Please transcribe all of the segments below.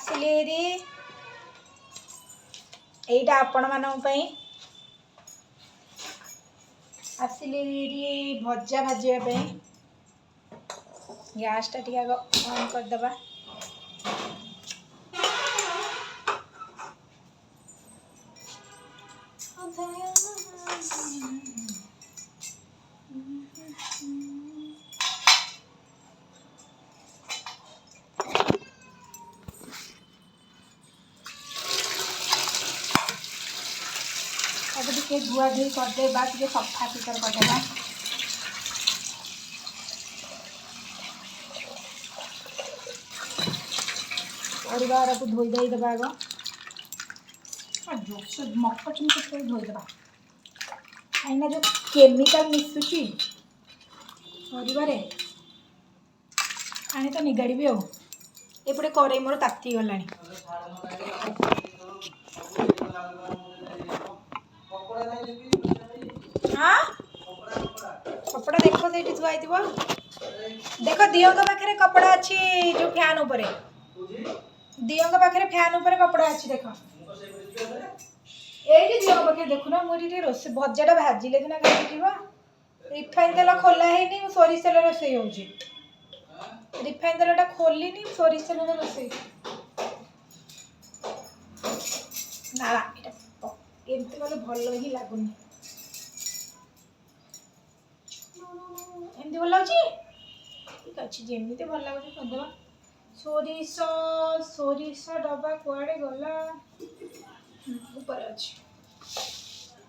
ଆସିଲି ହେରି। ଏଇଟା ଆପଣମାନଙ୍କ ପାଇଁ ଆସିଲି ହେରି ଭଜା ଭାଜିବା ପାଇଁ। ଗ୍ୟାସ୍ଟା ଟିକେ ଆଗ ଅନ୍ କରିଦେବା। ତାକୁ ଟିକେ ଧୁଆ ଧୁଇ କରିଦେବା, ଟିକେ ସଫା ସୁତର କରିଦେବା। ପରିବାରକୁ ଧୋଇ ଦେଇଦେବା ଆଗ। ମକଚ ମକଚ ଧୋଇଦେବା, କାହିଁକିନା ଯେଉଁ କେମିକାଲ ମିଶୁଛି ପରିବାରେ, ଆଣି ତ ନିଗାଡ଼ିବି। ଆଉ ଏପଟେ କରେଇ ମୋର ତାତି ଗଲାଣି। ହଁ, କପଡ଼ା ଦେଖ, ସେଇଠି ଥୁଆ ହେଇଥିବ ଦେଖ। ଦିଅଙ୍କ ପାଖରେ କପଡ଼ା ଅଛି, ଯୋଉ ଫ୍ୟାନ୍ ଉପରେ। ଦିଅଙ୍କ ପାଖରେ ଫ୍ୟାନ୍ ଉପରେ କପଡ଼ା ଅଛି ଦେଖ। ଏଇଠି ଦିଅଙ୍କ ପାଖରେ ଦେଖୁନ। ମୁଁ ଏଠି ଟିକେ ରୋଷେଇ, ଭଜାଟା ଭାଜିଲେ ସିନା ଖାଇକି ଯିବ। ରିଫାଇନ୍ ତେଲ ଖୋଲା ହେଇନି, ମୁଁ ସୋରିଷ ତେଲ ରୋଷେଇ ହେଉଛି। ରିଫାଇନ୍ ତେଲଟା ଖୋଲିନି, ସୋରିଷ ତେଲରେ ରୋଷେଇ। ନା, ଏଇଟା ଏମିତି କଲେ ଭଲ ହିଁ ଲାଗୁନି। ଏମିତି ଭଲ ଲାଗୁଛି। ଠିକ୍ ଅଛି, ଯେମିତି ଭଲ ଲାଗୁଛି କରିଦେବା। ସୋରିଷ, ସୋରିଷ ଡବା କୁଆଡ଼େ ଗଲା? ଉପରେ ଅଛି।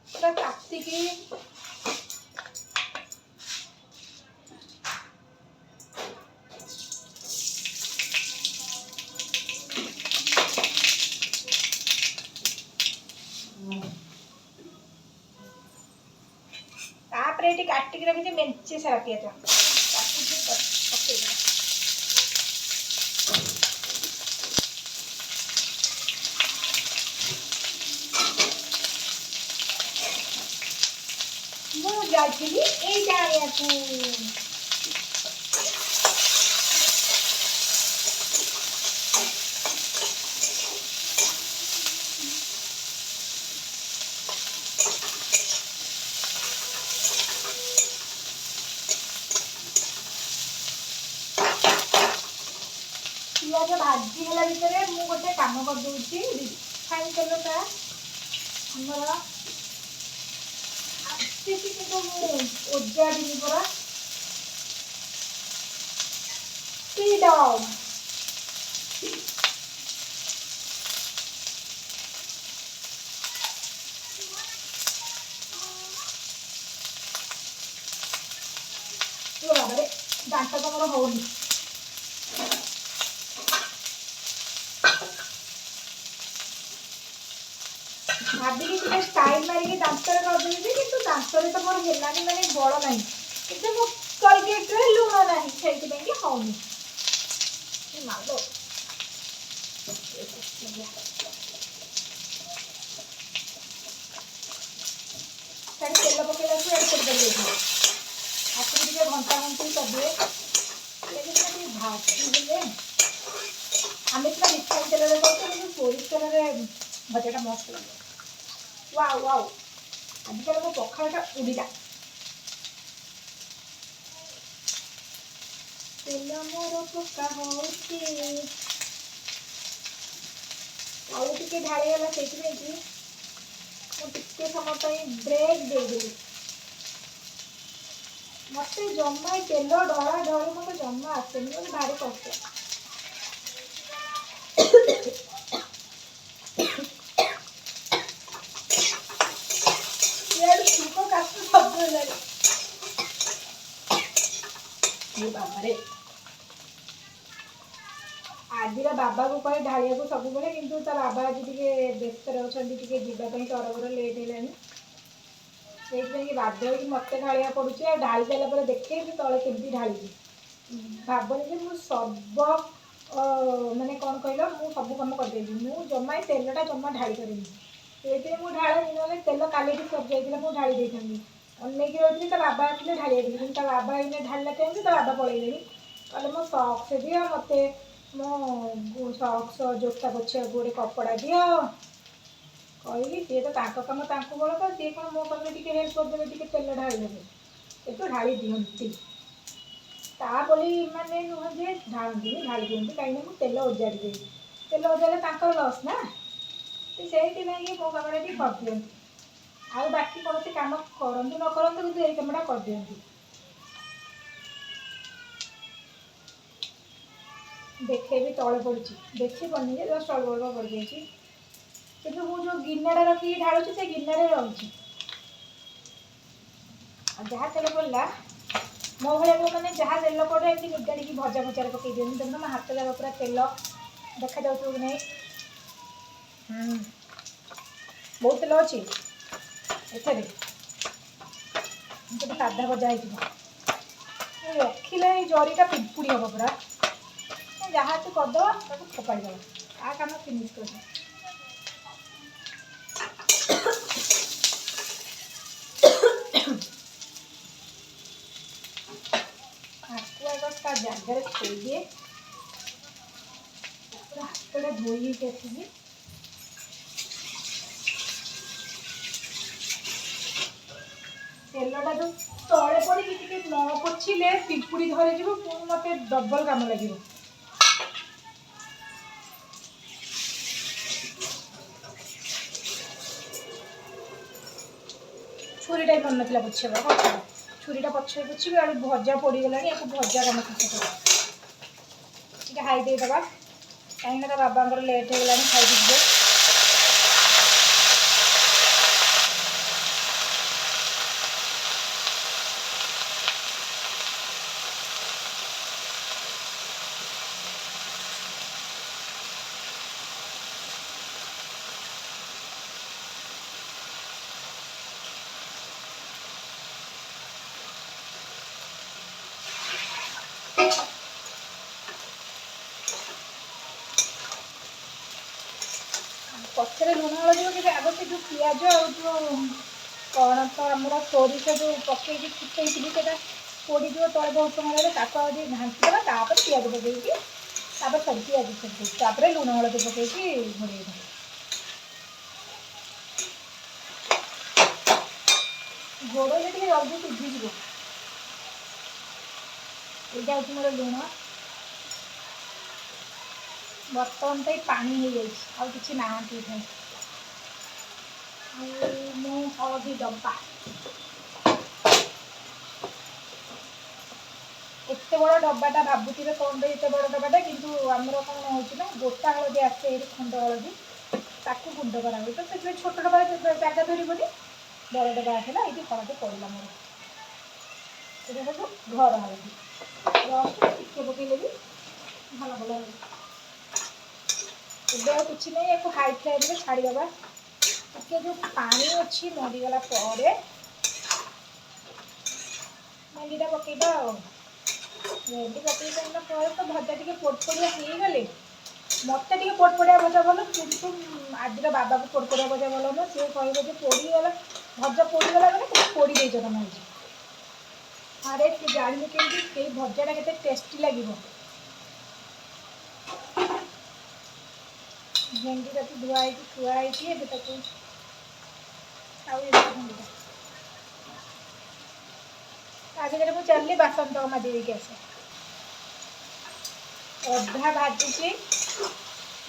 ପୁରା ତାତିକି। ତାପରେ ଏଠି କାଟିକି ରଖିଛି ମେଞ୍ଚେ ସାରା ପିଆଜ, ତାକୁ ଟିକେ ପକେଇଦେବା। ମୁଁ ଯାଇଥିଲି ଏଇଟା ଆଣିବାକୁ। ପିଆଜ ଭାଜି ହେଲା ଭିତରେ ମୁଁ ଗୋଟେ କାମ କରିଦେଉଛି। ରିଫାଇନ୍ ତେଲଟା ଆମର ଆସିଛି, କିନ୍ତୁ ମୁଁ ଓଜାଡ଼ିନି ପରା। ଫ୍ରିଡମ୍। ବାବାରେ, ଦାନ୍ତ ତ ମୋର ହଉନି। ଭାବିଲି ଟିକେ ଷ୍ଟାଇଲ୍ ମାରିକି ଦାନ୍ତରେ କରିଦେବି, କିନ୍ତୁ ଦାନ୍ତରେ ତ ମୋର ହେଲାନି, ମାନେ ବଳ ନାହିଁ। କିନ୍ତୁ ମୋ କଲଗେଟ୍ରେ ଲୁଣ ନାହିଁ, ସେଇଥିପାଇଁ କି ହଉନି। ମାଲୋ, ସିଆଡ଼େ ତେଲ ପକେଇଲାକୁ ଇଆଡ଼େ ପୋଡ଼ି ଯାଇଥିବ। ଆକୁ ଟିକେ ଘଣ୍ଟା ଘଣ୍ଟି କରିଦିଏ। ପିଆଜ ଟିକେ ଭାଜି ହେଲେ, ଆମେ ସିନା ରିଫାଇନ୍ ତେଲରେ କରୁଛୁ, କିନ୍ତୁ ସୋରିଷ ତେଲରେ ଭଜାଟା ମସ୍ତ ଲାଗିବ। ୱାଓ ୱାଓ, ଆଜିକାଲି ମୋ ପଖାଳଟା ଉଡ଼ିଲା। ତେଲ ମୋର ପକା ହଉଛି, ଆଉ ଟିକେ ଢାଳିଗଲା, ସେଇଥିପାଇଁ କି ମୁଁ ଟିକେ ସମୟ ପାଇଁ ବ୍ରେକ୍ ଦେଇଦେଲି। ମୋତେ ଜମା ଏ ତେଲ ଢଳା ଢଳି ମୋତେ ଜମା ଆସେନି, ମୋତେ ଭାରି କଷ୍ଟ। ଇଆଡ଼ୁ ଛୁଙ୍କ, କାଶ ସବୁ ହେଲାଣି। ଏ ବାବାରେ, ଆଜିର ବାବାକୁ କହେ ଢାଳିବାକୁ ସବୁବେଳେ, କିନ୍ତୁ ତା ବାବା ଆଜି ଟିକେ ବ୍ୟସ୍ତରେ ଅଛନ୍ତି, ଟିକେ ଯିବା ପାଇଁ ତରବର, ଲେଟ୍ ହେଲାଣି। ସେଇଥିପାଇଁ କି ବାଧ୍ୟ ହେଇକି ମୋତେ ଢାଳିବାକୁ ପଡ଼ୁଛି। ଆଉ ଢାଳି ସାରିଲା ପରେ ଦେଖେ ଯେ ତଳେ କେମିତି ଢାଳିଛି। ଭାବନି ଯେ ମୁଁ ସର୍ବ, ମାନେ କ'ଣ କହିଲ, ମୁଁ ସବୁ କାମ କରିଦେଇଛି। ମୁଁ ଜମା ଏ ତେଲଟା ଜମା ଢାଳି ପାରେନି, ସେଇଥିପାଇଁ ମୁଁ ଢାଳେନି। ନହେଲେ ତେଲ କାଲିଠୁ ସରିଯାଇଥିଲା, ମୁଁ ଢାଳି ଦେଇଥାନ୍ତି। ଅନେଇକି ରହିଥିଲି ତା ବାବା ଆସିଲେ ଢାଳିବାକୁ, କିନ୍ତୁ ତା ବାବା ଏଇନେ ଢାଳିଲା ଟାଇମ୍ରେ ତା ବାବା ପଳେଇଲେଣି। କହିଲେ ମୋ ସକ୍ସ ଦିଅ ମୋତେ। ମୋ ସକ୍ସ ଜୋତା ପୋଛିବାକୁ ଗୋଟେ କପଡ଼ା ଦିଅ କହିକି। ସିଏ ତ ତାଙ୍କ କାମ ତାଙ୍କୁ ବଳକା, ସିଏ କ'ଣ ମୋ ପାଖରେ ଟିକେ ହେଲ୍ପ କରିଦେବେ, ଟିକେ ତେଲ ଢାଳିଦେବେ, କିନ୍ତୁ ଢାଳି ଦିଅନ୍ତି। ତା ବୋଲି ମାନେ ନୁହଁ ଯେ ଢାଳନ୍ତିନି, ଢାଳି ଦିଅନ୍ତି। କାହିଁକିନା ମୁଁ ତେଲ ଓଜାଡ଼ି ଦେବି, ତେଲ ଓଜାଡ଼ିଲେ ତାଙ୍କର ଲସ୍ ନା, ସେଇଥିପାଇଁ ମୋ କାମଟା ଟିକେ କରିଦିଅନ୍ତି। ଆଉ ବାକି କୌଣସି କାମ କରନ୍ତୁ ନ କରନ୍ତୁ, କିନ୍ତୁ ଏଇ କାମଟା କରିଦିଅନ୍ତି। ଦେଖେଇବି ତଳେ ପଡ଼ିଛି, ବେଶୀ ପଡ଼ିନି ଯେ, ଜଷ୍ଟ ଅଳ୍ପ ଅଳ୍ପ ପଡ଼ିଯାଇଛି। କିନ୍ତୁ ମୁଁ ଯେଉଁ ଗିନାଟା ରଖିକି ଢାଳୁଛି, ସେ ଗିନାରେ ରହୁଛି। ଆଉ ଯାହା ତେଲ ପଡ଼ିଲା, ମୋ ଭଳିଆ ମାନେ ଯାହା ତେଲ ପଡ଼େ ଏମିତି ନିଗାଡ଼ିକି ଭଜା ଭଜାରେ ପକେଇ ଦିଅନ୍ତି। ଦେଖୁନ, ମୋ ହାତ ଯାକ ପୁରା ତେଲ ଦେଖାଯାଉଥିବ କି ନାହିଁ? ବହୁତ ତେଲ ଅଛି ଏଥିରେ। ଗୋଟେ ସାଧା ଭଜା ହେଇଯିବ। ରଖିଲେ ଏଇ ଜରିଟା ପିମ୍ପୁଡ଼ି ହେବ ପୁରା। ଯାହା ଅଛି କରିଦେବା, ତାକୁ ଫୋପାଡ଼ି ଦେବା, ତା କାମ ଫିନିଶ୍ କରିଦେବା। ଆକୁ ଆଗ ତା ଜାଗାରେ ଥୋଇଦିଏ, ତାପରେ ହାତଟା ଧୋଇ ହେଇକି ଆସିବି। ତେଲଟା ଯେଉଁ ତଳେ ପଡ଼ିକି ଟିକେ ନ ପୋଛିଲେ ପିମ୍ପୁଡ଼ି ଧରିଯିବ, ପୁଣି ମୋତେ ଡବଲ୍ କାମ ଲାଗିବ। ଛୁରୀଟା ବି ମନେ ନଥିଲା ପୋଛିବା। ହଁ, ଛୁରୀଟା ପଛରେ ପୋଛିବି। ଆଳୁ ଭଜା ପୋଡ଼ିଗଲାଣି, ୟାକୁ ଭଜା କାମ ଶେଷ କରିବା। ଟିକେ ହାଇ ଦେଇଦେବା, କାହିଁକିନା ତା ବାବାଙ୍କର ଲେଟ୍ ହେଇଗଲାଣି, ଖାଇକି ଯିବେ। ପଛରେ ଲୁଣ ହଳଦୀ ପକେଇବି, ଆଗ ସେ ଯେଉଁ ପିଆଜ ଆଉ ଯେଉଁ କ'ଣ ତ ଆମର ସୋରିଷ ଯେଉଁ ପକେଇକି ଫୁଟେଇଥିଲି, ସେଇଟା ପୋଡ଼ିଯିବ ତଳେ ବହୁତ ସମୟ ରହିଲେ। ତାକୁ ଆଉ ଟିକେ ଘାଣ୍ଟିଦେବା, ତାପରେ ପିଆଜ ପକେଇକି, ତାପରେ ସରି ପିଆଜ ପକେଇକି, ତାପରେ ଲୁଣ ହଳଦୀ ପକେଇକି ଘୋଡ଼େଇ ଦେବା। ଘୋଡ଼େଇଲେ ଟିକେ ଜଲ୍ଦି ସିଝିଯିବ। ଏଇଟା ହେଉଛି ମୋର ଲୁଣ। ବର୍ତ୍ତମାନ ତ ଏଇ ପାଣି ହେଇଯାଇଛି, ଆଉ କିଛି ନାହାନ୍ତି ଏଠାରେ। ଆଉ ମୁଁ ହଳଦୀ ଡବା, ଏତେ ବଡ଼ ଡବାଟା, ଭାବୁଥିବେ କ'ଣ ପାଇଁ ଏତେ ବଡ଼ ଡବାଟା? କିନ୍ତୁ ଆମର କ'ଣ ହେଉଛି ନା, ଗୋଟା ହଳଦୀ ଆସେ ଏଇଠି, ଖଣ୍ଡ ହଳଦୀ, ତାକୁ ଗୁଣ୍ଡ କରାହୁଏ, ତ ସେଥିପାଇଁ ଛୋଟ ଡବା ଜାଗା ଧରିବନି, ବଡ଼ ଡବା ଆସିଲା। ଏଇଠି ହଳଦୀ ପଡ଼ିଲା ମୋର, ଏଇଟା ସବୁ ଘର ହଳଦୀ। ଜଷ୍ଟ ଟିକେ ପକେଇଲେ ବି ଭଲ ଭଲ ହେବ। ଏବେ ଆଉ କିଛି ନାହିଁ, ୟାକୁ ହାଇ ଫ୍ଲେମ୍ରେ ଛାଡ଼ିଦେବା। ଟିକେ ଯେଉଁ ପାଣି ଅଛି ମରିଗଲା ପରେ ଭେଣ୍ଡିଟା ପକେଇବା। ଆଉ ଭେଣ୍ଡି ପକେଇ ସାରିଲା ପରେ ତ ଭଜା ଟିକେ ପୋଡ଼ପୋଡ଼ିଆ ହେଇଗଲେ, ମୋତେ ଟିକେ ପୋଡ଼ପୋଡ଼ିଆ ଭଜା ଭଲ, କିନ୍ତୁ ଆଜିର ବାବାକୁ ପୋଡ଼ପୋଡ଼ିଆ ଭଜା ଭଲ ନୁହଁ। ସିଏ କହିବ ଯେ ପୋଡ଼ିଗଲା ଭଜା, ପୋଡ଼ିଗଲା ମାନେ ତୁମେ ପୋଡ଼ି ଦେଇଛ ତମେ ଆଜି। ଆରେ ସେ ଜାଣିଲେ କେମିତି ସେଇ ଭଜାଟା କେତେ ଟେଷ୍ଟି ଲାଗିବ? ଭେଣ୍ଡିଟାକୁ ଧୁଆ ହେଇକି ଥୁଆ ହେଇଛି, ଏବେ ତାକୁ ଆଉ ଭେଣ୍ଡିଟା ତା ଭିତରେ ମୁଁ ଚାଲିଲି ବାସନ ତକ ମାଜି ଦେଇକି ଆସେ। ଅଧା ଭାଜିଛି,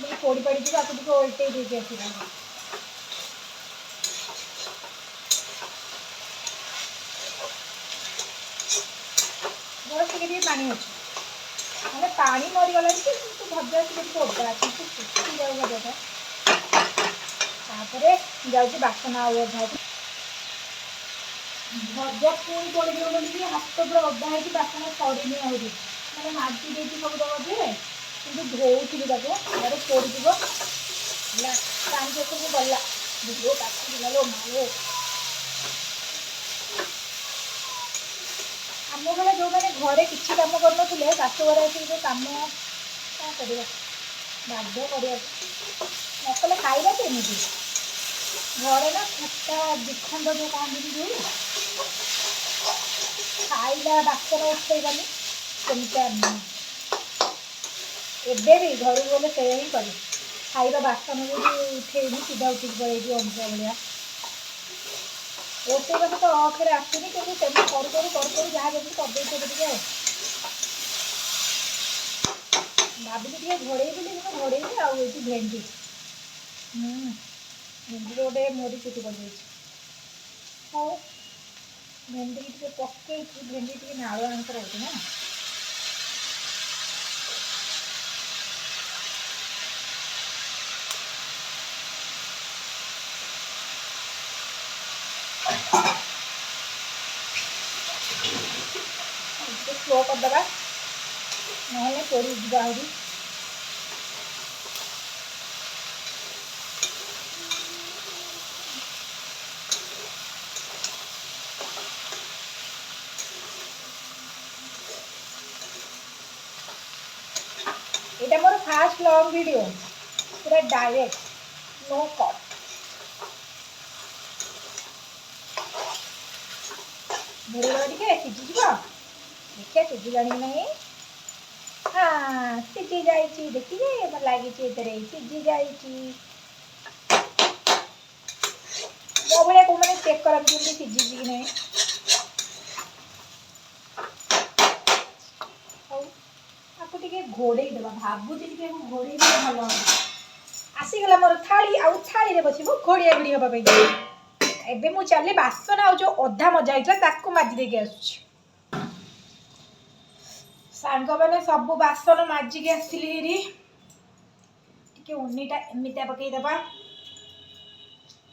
ପୋଡ଼ି ପଡ଼ିଯିବ, ଆକୁ ଟିକେ ଓଲଟେଇ ଦେଇକି ଆସିବା। ବସ୍, ଟିକେ ଟିକେ ପାଣି ଅଛି, ମାନେ ପାଣି ମରିଗଲାଣି କିନ୍ତୁ ଭଜା ଟିକେ ଟିକେ ଓଦା ଅଛି, ଶୁଖି ଯାଉ ଭଜାଟା। ତାପରେ ଯାଉଛି ବାସନ ଆଉ ଅଧା ଅଛି। ଭଜା ପୁଣି ପଡ଼ିଯିବ ବୋଲିକି ହାତ ପୁରା ଓଦା ହେଇକି ବାସନ ସରିନି ଆହୁରି, ମାନେ ମାଜି ଦେଇଛି ସବୁ ତକ ଯେ, କିନ୍ତୁ ଧୋଉଥିଲି ତାକୁ, ଆଡ଼େ ପୋଡ଼ିଯିବ। ହେଲା, ପାଣି ସବୁ ଗଲା, ତାକୁ ଲୋ ମାଲୋ। ଆମ ବେଳେ ଯେଉଁମାନେ ଘରେ କିଛି କାମ କରୁନଥିଲେ, ଶାଶୁ ଘରେ ଆସିକି ଯେଉଁ କାମ, କ'ଣ କରିବା, ବାଧ୍ୟ କରିବାକୁ, ନ କଲେ ଖାଇବା କେମିତି? ଘରେ ନା କୁଟା ଦିଖଣ୍ଡ ଯେଉଁ କହନ୍ତିନି, ଯେଉଁ ଖାଇଲା ବାସନ ଉଠେଇବାନି, ସେମିତିଆ ନୁହଁ। ଏବେ ବି ଘରକୁ ଗଲେ ସେଇଆ ହିଁ କରେ। ଖାଇବା ବାସନ ଯଦି ଉଠେଇନି, ସିଧା ଉଠିକି ପଳେଇବି ଅମୁଆ ଭଳିଆ। ରୋଷେଇବାସ ତ ଅକ୍ଷରେ ଆସୁନି, କିନ୍ତୁ ସେମିତି କରୁ କରୁ କରୁ କରୁ ଯାହା ଯେମିତି କରିଦେଇଥିବ ଟିକେ। ଆଉ ଭାବିଲି ଟିକେ ଘୋଡ଼େଇ ବୋଲି, କିନ୍ତୁ ଘୋଡ଼େଇନି। ଆଉ ଏଇଠି ଭେଣ୍ଡି, ଭେଣ୍ଡିରେ ଗୋଟେ ମୋରି ଚୁଟି ପଡ଼ିଯାଇଛି। ହଉ, ଭେଣ୍ଡି ଟିକେ ପକେଇକି, ଭେଣ୍ଡି ଟିକେ ନାଳୁଆ ଅଂଶ ରହୁଛି ନା। ଟିକେ ସ୍ଲୋ କରିଦେବା, ନହେଲେ ପୋଡ଼ିଯିବ ଆହୁରି। ଏଇଟା ମୋର ଫାଷ୍ଟ ଲଙ୍ଗ ଭିଡ଼ିଓ, ପୁରା ଡାଇରେକ୍ଟ, ନୋ କଟ୍। ଘୋଡ଼େଇଦେବା ଟିକେ, ସିଝିଯିବ। ଦେଖିବା ସିଝିଲାଣି କି ନାହିଁ। ହଁ, ସିଝି ଯାଇଛି। ଦେଖିବେ, ଭଲ ଲାଗିଛି ଏଥିରେ, ସିଝି ଯାଇଛି। ମୋ ଭଳିଆ କେଉଁମାନେ ଚେକ୍ କରନ୍ତି ଯେମିତି ସିଝିଛି କି ନାହିଁ? ହଉ, ଆକୁ ଟିକେ ଘୋଡ଼େଇ ଦେବା। ଭାବୁଛି ଟିକେ ଆକୁ ଘୋଡ଼େଇ ଦେଲେ ଭଲ ହେବ। ଆସିଗଲା ମୋର ଥାଳି, ଆଉ ଥାଳିରେ ବସିବ ଘୋଡ଼ିଆ ଘୋଡ଼ି ହେବା ପାଇଁ। ଏବେ ମୁଁ ଚାଲି ବାସନ ଆଉ ଯେଉଁ ଅଧା ମଜା ହେଇଥିଲା ତାକୁ ମାଜି ଦେଇକି ଆସୁଛି। ସାଙ୍ଗମାନେ, ସବୁ ବାସନ ମାଜିକି ଆସିଲି ହେରି। ଟିକେ ଉନିଟା ଏମିତିଆ ପକେଇଦେବା।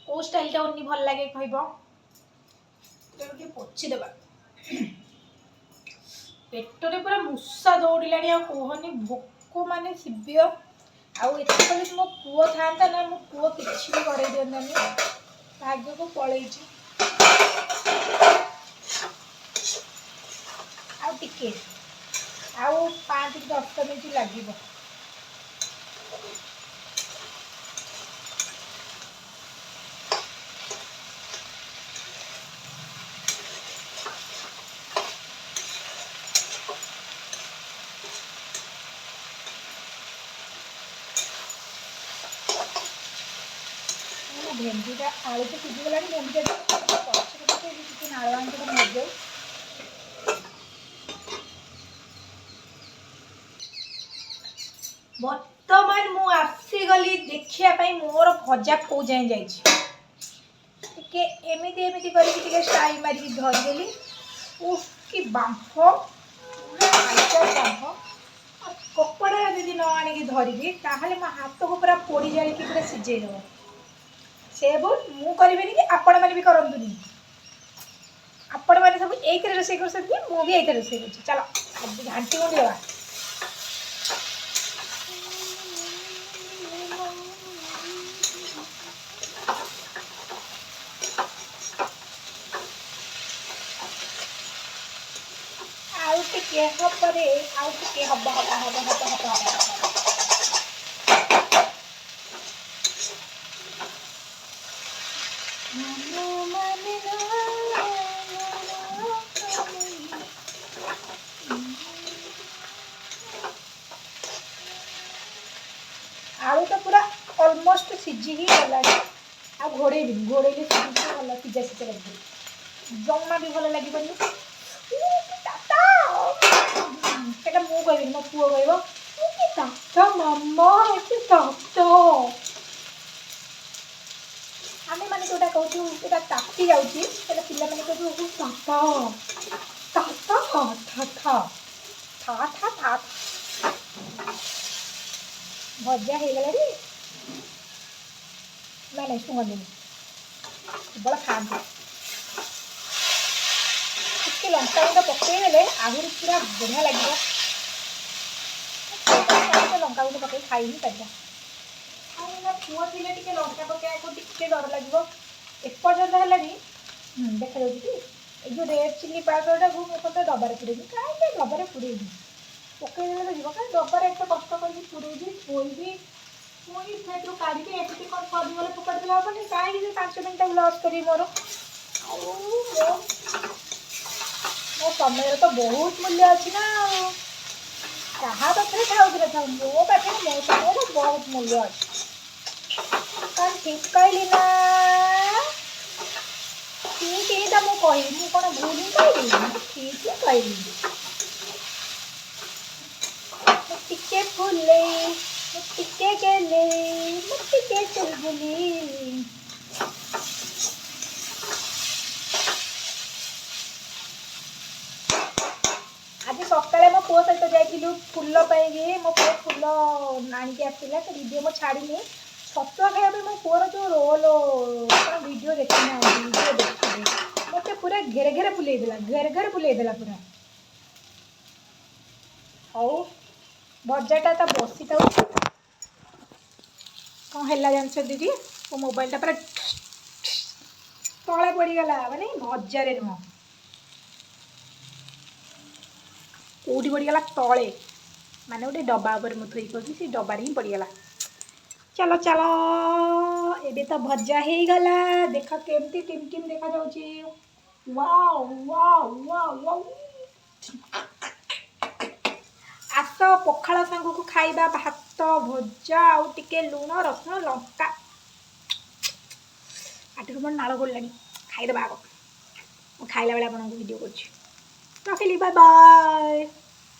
କେଉଁ ଷ୍ଟାଇଲଟା ଉନି ଭଲ ଲାଗେ କହିବ। ତାକୁ ଟିକେ ପୋଛିଦେବା। ପେଟରେ ପୁରା ମୂଷା ଦୌଡ଼ିଲାଣି, ଆଉ କୁହନି, ଭୋକ ମାନେ ସିଭିଅର। ଆଉ ଏତେ ଯଦି ମୋ ପୁଅ ଥାନ୍ତା ନା, ମୋ ପୁଅ କିଛି ବି କରେଇ ଦିଅନ୍ତାନି। ଭାଗ୍ୟକୁ ପଳେଇଛି। ଆଉ ଟିକେ, ଆଉ 5 କି 10 ମିନିଟ୍ ଲାଗିବ। ଭେଣ୍ଡିଟା, ଆଳୁ ତ ସିଝିଗଲାଣି, ଭେଣ୍ଡିଟା ପଛରେ ପକେଇବି। ଟିକେ ନାଳୁଆ ଅଂଶଟା ମରିଯାଉ। ବର୍ତ୍ତମାନ ମୁଁ ଆସିଗଲି ଦେଖିବା ପାଇଁ ମୋର ଭଜା କେଉଁ ଯାଏଁ ଯାଇଛି। ଟିକେ ଏମିତି ଏମିତି କରିକି ଟିକେ ଷ୍ଟାଇଲ୍ ମାରିକି ଧରିଦେଲି। ଉଫ୍, କି ବାମ୍ଫ, ପୁରା ହାଲକା ବାମ୍ଫ। ଆଉ କପଡ଼ା ଯଦି ନ ଆଣିକି ଧରିବି, ତାହେଲେ ମୋ ହାତକୁ ପୁରା ପୋଡ଼ି ଜାଳିକି ପୁରା ସିଝେଇ ଦେବ। ସେ ଭୁଲ ମୁଁ କରିବିନି କି ଆପଣମାନେ ବି କରନ୍ତୁନି। ଆପଣମାନେ ସବୁ ଏଇଥିରେ ରୋଷେଇ କରୁଛନ୍ତି, ମୁଁ ବି ଏଇଥିରେ ରୋଷେଇ କରୁଛି। ଚାଲ, ଆଜି ଘାଣ୍ଟି ଗୁଣ୍ଡି ଦେବା। ଆଉ ଟିକେ ହବରେ, ଆଉ ଟିକେ ହବ, ହବ, ହବ, ହବ, ହବ, ହବ, ହବ। ମନ ମାନେ ନା। ଆଳୁ ତ ପୁରା ଅଲମୋଷ୍ଟ ସିଝି ହିଁ ଗଲାଣି। ଆଉ ଘୋଡ଼େଇବିନି, ଘୋଡ଼େଇଲେ ସିଝିଯିବ, ଭଲ ସିଝା ସିଝା ଲାଗିବ, ଜମା ବି ଭଲ ଲାଗିବନି। ତାତା, ସେଟା ମୁଁ କହିବିନି, ମୋ ପୁଅ କହିବ, କି ତାତା ମାମା, କି ତାତା। ଆମେ ମାନେ ଯେଉଁଟା କହୁଛୁ ଏଇଟା ତାତି ଯାଉଛି, ସେଇଟା ପିଲାମାନେ କହୁଛୁ ତାତା, ତାତା, ଥା ଥା ଥା ଥା ଥା। ଭଜା ହେଇଗଲାଣି। ନାଇଁ ନାଇଁ, ଶୁଣନ୍ତିନି, କେବଳ ଖାଆନ୍ତି। ଟିକେ ଲଙ୍କା ଗୁଣ୍ଡ ପକେଇଦେଲେ ଆହୁରି ପୁରା ବଢ଼ିଆ ଲାଗିବ। ଲଙ୍କା ଗୁଣ୍ଡ ପକେଇ ଖାଇ ହିଁ ପାରିବା। ଆଉ ନା, ପୁଅ ଥିଲେ ଟିକେ ଲଙ୍କା ପକେଇବାକୁ ଟିକେ ଡର ଲାଗିବ। ଏପର୍ଯ୍ୟନ୍ତ ହେଲାଣି ଦେଖାଯାଉଛି କି ଏଇ ଯେଉଁ ରେଡ଼୍ ଚିଲି ପାଉଡ଼ରଟାକୁ ମୁଁ ଏପର୍ଯ୍ୟନ୍ତ ଡବାରେ ପୁରେଇନି। କାହିଁକି ଡବାରେ ପୁରେଇବି? ପକେଇଦେଲେ ତ ଯିବ। କାହିଁ ଡବାରେ ଏତେ କଷ୍ଟ କରିକି ପୁରେଇବି, ଥୋଇବି, ପୁଣି ସେଥିରୁ କାଢ଼ିବି? ଏମିତି କ'ଣ ସରିଗଲେ ଫୋପାଡ଼ି ଦେଲେ ହେବନି? କାହିଁକି ସେ 5 ମିନିଟ୍ଟାକୁ ଲସ୍ କରିବି ମୋର? ଆଉ ମୋ ସମୟର ତ ବହୁତ ମୂଲ୍ୟ ଅଛି ନା। ଆଉ କାହା ପାଖରେ ଥାଉ କି ନଥାଉ, ମୋ ପାଖରେ ମୋ ସମୟର ବହୁତ ମୂଲ୍ୟ ଅଛି। କ'ଣ ଠିକ୍ କହିଲି ନା? ଠିକ୍ ହିଁ ତ ମୁଁ କହିବି, ମୁଁ କ'ଣ ଭୁଲ ହିଁ କହିବି? ମୁଁ ଠିକ୍ ହିଁ କହିବି। ମୁଁ ଟିକେ ଫୁଲେଇ, ମୁଁ ଟିକେ ଗେଲେଇ, ମୁଁ ଟିକେ ଚୁଲବୁଲି। ଆଜି ସକାଳେ ମୋ ପୁଅ ସହିତ ଯାଇଥିଲୁ ଫୁଲ ପାଇଁକି। ମୋ ପୁଅ ଫୁଲ ଆଣିକି ଆସିଥିଲା, ସେ ଭିଡ଼ିଓ ମୁଁ ଛାଡ଼ିନି। ଛତୁଆ ଖାଇବା ପାଇଁ ମୋ ପୁଅର ଯେଉଁ ରୋଲ, ଆପଣ ଭିଡ଼ିଓ ଦେଖିନାହାନ୍ତି, ଭିଡ଼ିଓ ଦେଖିବେ। ମୋତେ ପୁରା ଘେରେ ଘେରେ ବୁଲେଇ ଦେଲା, ଘେରେ ଘେରେ ବୁଲେଇ ଦେଲା ପୁରା। ହଉ, ଭଜାଟା ତ ବସିଥାଉ। କ'ଣ ହେଲା ଜାଣିଛନ୍ତି ଦିଦି? ମୋ ମୋବାଇଲଟା ପୁରା ତଳେ ପଡ଼ିଗଲା, ମାନେ ଭଜାରେ ନୁହଁ, କେଉଁଠି ପଡ଼ିଗଲା? ତଳେ, ମାନେ ଗୋଟେ ଡବା ଉପରେ ମୁଁ ଥୋଇ କରୁଛି, ସେଇ ଡବାରେ ହିଁ ପଡ଼ିଗଲା। ଚାଲ ଚାଲ, ଏବେ ତ ଭଜା ହେଇଗଲା। ଦେଖ କେମିତି ଟିମ୍ ଟିମ୍ ଦେଖାଯାଉଛି। Wow wow wow wow. ଆସ ପଖାଳ ସାଙ୍ଗକୁ ଖାଇବା ଭାତ, ଭଜା ଆଉ ଟିକେ ଲୁଣ, ରସୁଣ, ଲଙ୍କା। ପାଟିରୁ ମୋର ନାଳ ଗଡ଼ିଲାଣି। ଖାଇଦେବା ଆଗ। ମୁଁ ଖାଇଲା ବେଳେ ଆପଣଙ୍କୁ ଭିଡ଼ିଓ କରୁଛି। ରଖିଲି, ବାଏ ବାଏ।